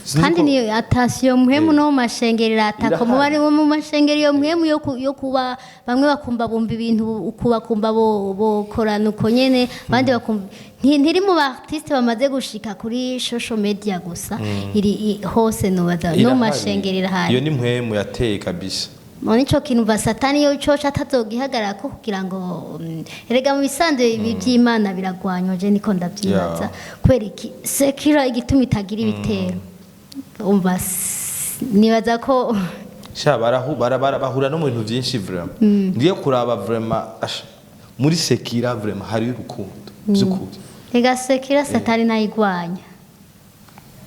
Sinzi Kandi ko ni atasiyo muhemu no mu mashengero iratako mu Irahari. Bari mu mashengero, iyo muhemu yo kuba bamwe bakumva bumva ibintu uku, bakumva bokorana uko nyene, abandi bakumva ntiri mu ba artiste bamaze gushika kuri social media gusa, iri hose nubaza no mu Irahari. mashengero irahari. Iyo ni mpwemu yateye kabisa. None ico kintu va Satani yo coca atazogihagarara ko kugira ngo erega mu bisanzwe ibi by'Imana biragwanywa, je niko ndavyibaza. Kubera iki sekira igituma itagira ibitero? Umva, nibaza ko Sha barahu bara bara bahura no mu bintu byinshi vraiment. Ngiye kuraba vraiment, asha, muri sekira vraiment hari urukundo by'ukuri. Rega sekira Satani ntayigwanya.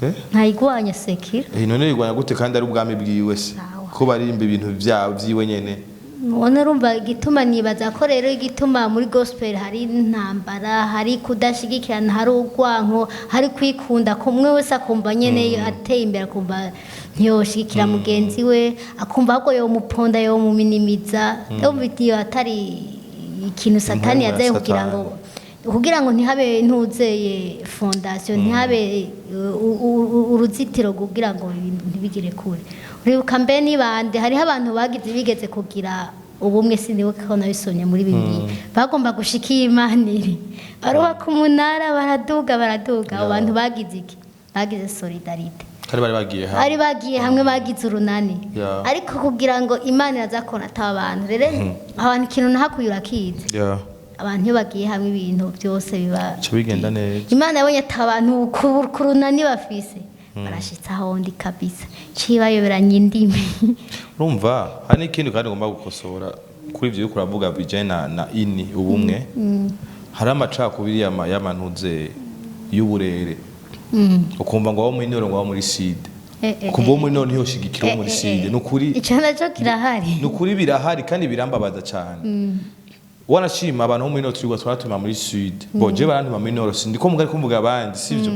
Eh? Ntayigwanya sekira. None yigwanya gute kandi ari ubwami bwiwe se? Sawa. Ko baririmba ibintu byabo byiwe nyene. None urumva igituma, nibaza ko rero igituma muri gospel hari intambara, hari kudashigikirana, hari urwanko, hari kwikunda, kumwe wese akumva nyene ateye imbere, akumva ntiyoshigikira mugenzi we, akumva ahubwo yomuponda, yomuminimiza. Ndumva iyo atari ikintu Satani Impamvu ya yazaye kugira ngo Satani. kugira ngo ntihabe ntuzeye fondation, ntihabe uruzitiro kugira ngo ibintu ntibigire kure. Uribuka mbe nibande hariho abantu bagize bigeze kugira ubumwe? Sinibuka ko nabisomye muri Bibiliya. Bagomba gushika iyi Imana iri, barubaka umunara, baraduga, baraduga. Abo bantu bagize iki? Bagize solidarité. Kandi bari bagiye hamwe. Bari bagiye hamwe, bagize urunani. Ariko kugira ngo Imana iraza kona ataba abantu, rero abantu ikintu nahakuye urakizi. Abantu iyo bagiye hamwe, ibintu byose biba Bica bigenda neza. Imana yabonye ati abantu ku runani bafise barashitse aho ndi kabisa, cibayoberanya indimi. Urumva hari n'ikindi kandi ngomba gukosora kuri ibyo uriko uravuga bijanye na ini ubumwe. Hari amacakubiri y'amantuze y'uburere, ukumva ngo abo muri nord, ngo abo muri sud, ukumva uwo muri nord ntiyoshigikira uwo muri sud. Ni ukuri. Ico naco kirahari. Ni ukuri birahari kandi birambabaza cyane. Wanashima abantu bo muri nord twirirwa turatuma muri sud. Bo je barantuma muri nord, sindiko mugari kumvuga abandi, sivyo?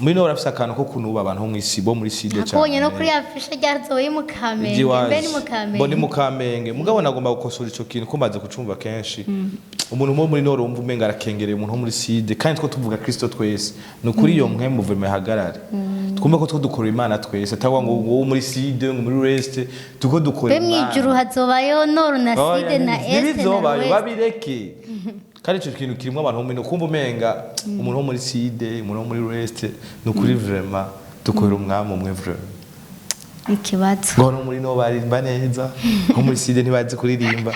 Muri nord afise akantu ko kunuba abantu bo mw'isi bo muri sud. Nakubonye no kuri affiche ryazoye mu Kamenge, mbe ni mu Kamenge? Bo ni mu Kamenge, mugabo nagomba gukosora ico kintu ko maze kucumva kenshi. Umuntu wo muri nord wumva umenga arakengereye umuntu wo muri sud, kandi two tuvuga Kristo twese. Ni ukuri, iyo mwe muvime hagarare, twumve ko two dukora Imana twese, atangwa ngo wowe muri sud, ngo muri west, tuko dukora Be mwijuru hazobayo nord na sud na est na ntibizobayo. ouest. Babireke. Kandi ico kintu kirimo abantu bo muri nord, kumva umenga umuntu wo muri sud, umuntu wo muri west. Ni ukuri, vraiment dukorera umwami umwe, vraiment. Ikibazo. Ngo no muri nord baririmba neza, nko muri sud ntibazi kuririmba.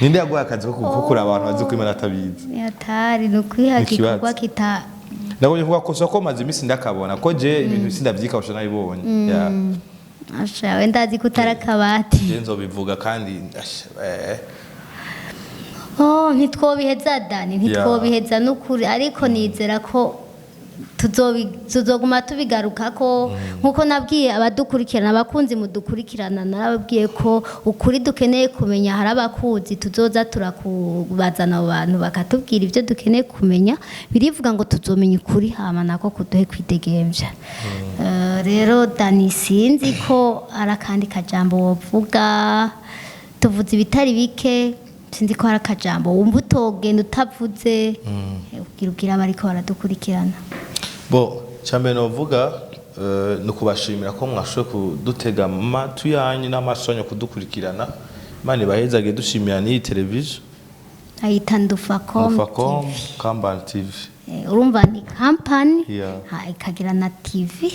Ninde yaguhaye akazi ko kuraba abantu bazi kuririmba atabizi? Atari ni ukwiha Ikibazo. igikorwa kita. Nabonye kugakosa ko maze iminsi ndakabona ko je ibintu sindavyikawusha nabibonye. Yeah. Asha, wenda azi ko utari akabati. Je nzobivuga kandi asha, Oh, ntitwobiheza Dani, ntitwobiheza n'ukuri, ariko nizera ko tuzoguma tubigarukako. Nkuko nabwiye abadukurikirana, abakunzi mudukurikirana, narababwiye ko ukuri dukeneye kumenya hari abakuzi, tuzoza turakubazana abo bantu bakatubwira ibyo dukeneye kumenya. Birivuga ngo tuzomenya ukuri, hama nako kuduhe kwidegemvya. Rero Dani, sinzi ko hari akandi kajambo wovuga. Tuvuze ibitari bike, sinzi ko hari akajambo wumva utogenda utavuze, ubwira ubwira abariko baradukurikirana. Bo cyambere novuga ni ukubashimira ko mwashoboye kudutega amatwi yanyu n'amaso yanyu kudukurikirana. Imana ibahezage. Dushimira n'iyi televiziyo. Ayita Ndufacom. Ndufacom Company TV. Urumva ni kampani, ikagira na TV.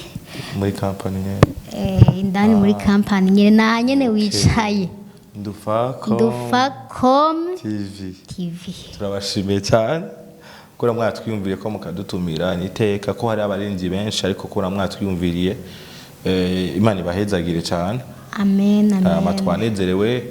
Muri kampani nyene. Indani muri kampani nyene, na nyene wicaye. Ndufacom Ndufacom TV. TV. Turabashimiye cyane kubera mwatwiyumviriye ko mukadutumira. Ni iteka ko hari abarinzi benshi, ariko kubera mwatwiyumviriye, Imana ibahezagire cyane. Amen, Hama amen. twanezerewe.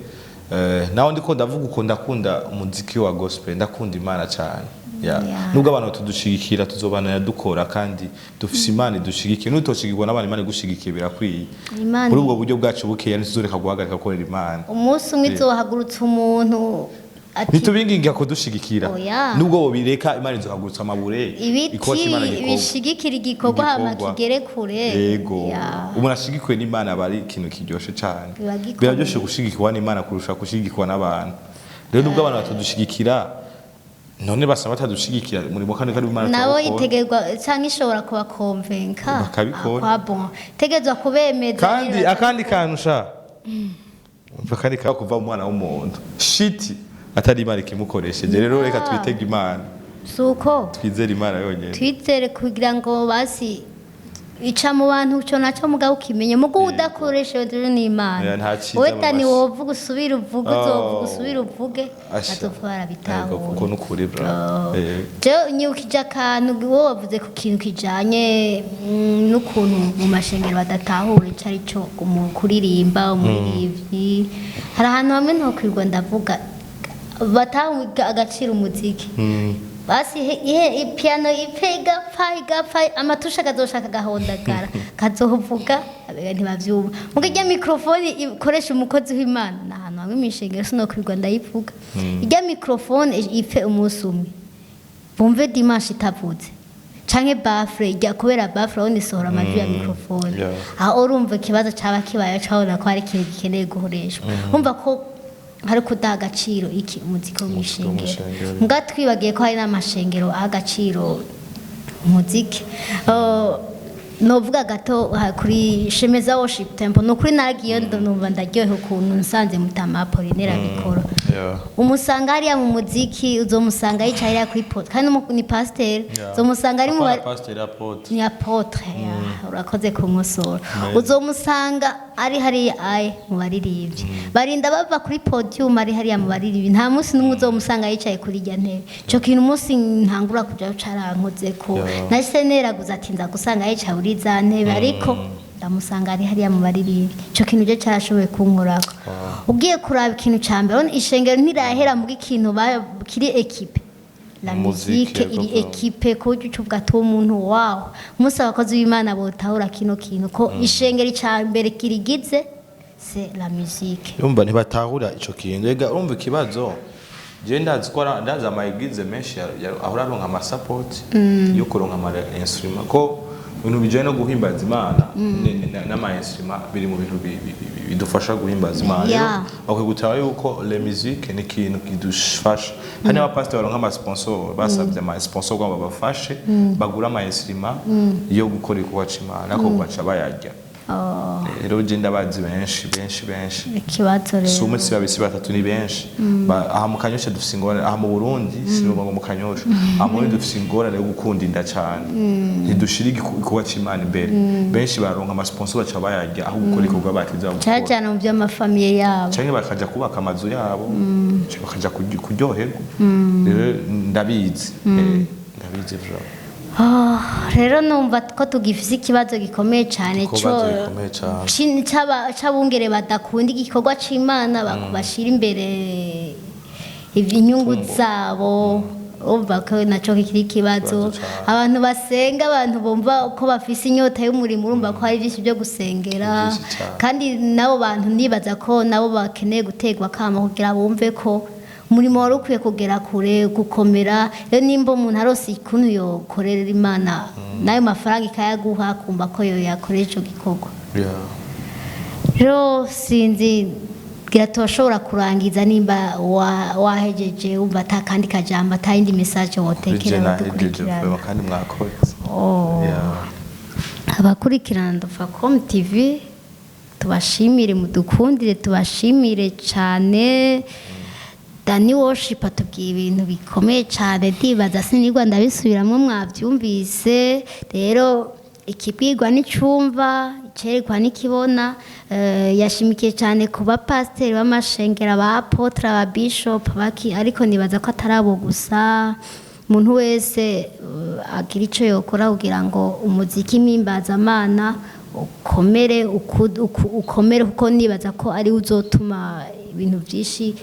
Naho ndiko ndavuga uko, ndakunda umuziki wa gospel, ndakunda Imana cyane. Yeah. Nubwo abantu tudushigikira, tuzobanira dukora kandi dufise Imana idushigikiye. Nutoshigirwa n'abantu, Imana igushigikiye birakwiye. Muri ubwo buryo bwacu bukeya, ntituzoreka guhagarika gukorera Imana. Umunsi umwe izohagurutsa umuntu ati Ntitubinginga kudushigikira. Oya. Nubwo bobireka, Imana izohagurutsa amabure ibiti ikosha Imana igikorwa. bishigikira igikorwa hama Igikorwa. kigere kure. Yego. Umuntu ashigikiwe n'Imana aba ari ikintu kiryoshe cyane. Biba gikomeye. Biraryoshe gushigikirwa n'Imana kurusha gushigikirwa n'abantu. Rero nubwo abantu batadushigikira, none basaba batadushigikira umurimo kandi kandi Imana Nabo turawukora. itegerwa cyangwa ishobora kubakonvenka. Bakabikora. Kwa bon itegerezwa kubemeza. Kandi nyine. Akandi kantu sha umva, kandi ka kuva umwana w'umuntu shiti atari Imana ikimukoresheje. Rero reka twitege Imana. Si uko? Twizere Imana yonyine. Twizere kugira ngo basi ica mu bantu cyo nacyo mugabo ukimenye mugo udakoresheje n'Imana. Oya, nta cyiza Wowe mu Dani, mashyi. wovuga usubire uvuge, Oh. uzovuga usubire uvuge. Asha. Bazopfa Yego, barabitahura. kuko nukuri bro. Jewe nyibukije akantu wowe wavuze ku kintu kijanye n'ukuntu mu mashengero badatahura ico ari cyo kuririmba umuririmbyi. Hari ahantu hamwe ntokwirwa ndavuga bataha agaciro umuziki. Basi ihe ipiano ipfe igapfa igapfa, amatusha akazoshaka agahondagara kazovuga, abega ntibavyumva. Muga irya microphone ikoresha umukozi w'Imana, ni ahantu hamwe mw'ishengero sinokwirwa ndayivuga, irya microphone ipfe umunsi umwe bumve dimanche itavuze, canke baffle ijya, kubera baffle aho nisohora amajwi ya microphone. Aho urumva ikibazo caba kibaye, cabona ko hari ikintu gikeneye gukoreshwa, urumva ko hari kudaha agaciro iki umuziki wo mw'ishengero. Mw'ishengero. Mbwa twibagiye ko hari n'amashengero aha agaciro umuziki. Novuga gato kuri Shemeza Worship Temple. Ni ukuri naragiye numva ndaryohewe ukuntu nsanze Mutama Apollinaire abikora. Umusanga hariya mu muziki, uzomusanga yicaye hariya kuri pot, kandi ni pasiteri. Uzomusanga ari mu Apana pasiteri, apôtre. Ni apôtre, ya, urakoze kunkosora. Uzomusanga ari hariya aye mu baririmbyi, barinda bava kuri podium ari hariya mu baririmbyi. Nta munsi n'umwe uzomusanga yicaye kuri irya ntebe. Ico kintu umunsi ntangura kuja carankoze ko nahise neraguza ati nza gusanga yicaye kuri za ntebe, ariko ndamusanga ari hariya mu baririmbyi. Ico kintu je carashoboye kunkorako. Ugiye kuraba ikintu ca mbere, urabona ishengero ntirahera mu ikintu kiri équipé la Muziki, musique iri yego. équipé ku buryo uca uvuga ati uwo muntu wawo. Umunsi abakozi b'Imana botahura kino kintu ko ishengero ica mbere kirigize c'est la musique. Urumva ntibatahura ico kintu. Ega urumva ikibazo Je ndazi ko ndazi ama église menshi ahora aronka ama support yo kuronka ama instrument, ko ibintu bijanye no guhimbaza Imana n'ama instrument biri mu bintu bidufasha guhimbaza Imana. Rero bakwiye gutaha yuko le musique ni ikintu kidufasha. Hari n'abapasiteri baronka ama sponsor, basabye ama sponsor ngo babafashe bagure ama instrument yo gukora igikorwa c'Imana, ariko baca bayarya. Oh, Rero je ndabazi benshi, benshi, benshi. Ikibazo Si rero. umwe, si babiri, si batatu, ni benshi. Aha mu Kanyosha dufise ingorane, aha mu Burundi, sinuvuga ngo mu Kanyosha, aha mu Burundi dufise ingorane yo gukunda inda cane, ntidushira igikorwa c'Imana imbere. Benshi baronka ama sponsor, baca bayarya aho gukora igikorwa batiza cyane gukora, cyane mu by'ama famille yabo. Canke bakaja kubaka amazu yabo, canke bakaja kuryoherwa. Rero ndabizi, ndabizi vraiment. Oh, rero numva ko tugifise ikibazo gikomeye cyane. Ikibazo gikomeye cane. C'abungere badakunda igikorwa c'Imana, bashira imbere inyungu zabo. Urumva ko naco kikiri ikibazo. Ikibazo cane. Abantu basenga, abantu bumva ko bafise inyota y'umurimo, urumva ko hari byinshi byo gusengera. Byinshi cane. Kandi nabo bantu nibaza ko nabo bakeneye guterwa akamo kugira bumve ko umurimo wari ukwiye kugera kure, gukomera. Rero nimba umuntu arose ukuntu yokorera Imana, n'ayo mafaranga ikayaguha, akumva ko yoyakorera ico gikorwa. Rero sinzi, bwira turashobora kurangiza nimba wahejeje, wumva ata kandi kajambo, ata yindi message Kuri wotekera je nahejeje abadukurikirana. vraiment, kandi mwakoze. Oh. Abakurikirana Ndufacom TV, tubashimire, mudukundire tubashimire cyane. Dani Worship atubwiye ibintu bikomeye cyane, ndibaza sinigwa ndabisubiramo, mwabyumvise. Rero ikibwirwa n'icumva, icerekwa n'ikibona. Yashimikiye cyane ku bapasiteri b'amashengero, aba apôtre, aba bishop baki, ariko nibaza ko atari abo gusa. Umuntu wese agira icyo yokora kugira ngo umuziki mpimbazamana ukomere, ukomere, kuko nibaza ko ari uzotuma ibintu byinshi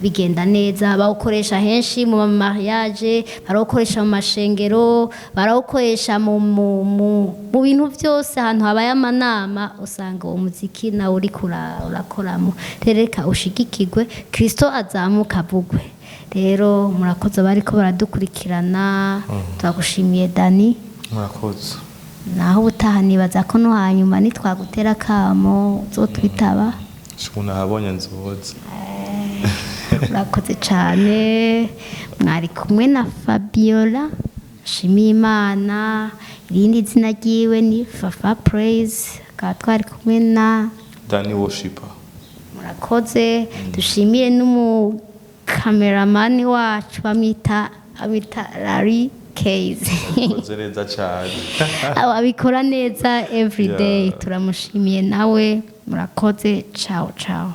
bigenda neza. Bawukoresha henshi mu mariage, barawukoresha mu mashengero, barawukoresha mu bintu byose. Ahantu habaye amanama usanga uwo muziki nawe uriko urakoramo. Rero reka ushigikirwe, Kristo azamuka avugwe. Rero murakoze abariko baradukurikirana, turagushimiye Dani. Murakoze. Naho ubutaha, nibaza ko no hanyuma nitwagutera akamo uzotwitaba. Ukuntu ahabonye nzoza. Murakoze cyane. Mwari kumwe na Fabiola Nshimiyimana, irindi zina ryiwe ni Fafa Praise, akaba twari kumwe na Dani Worshiper. Murakoze. Dushimire n'umukameramani wacu, bamwita Larry Case. Murakoze neza cyane. Abikora neza everyday. Yeah. Turamushimiye nawe. Murakoze, ciao ciao.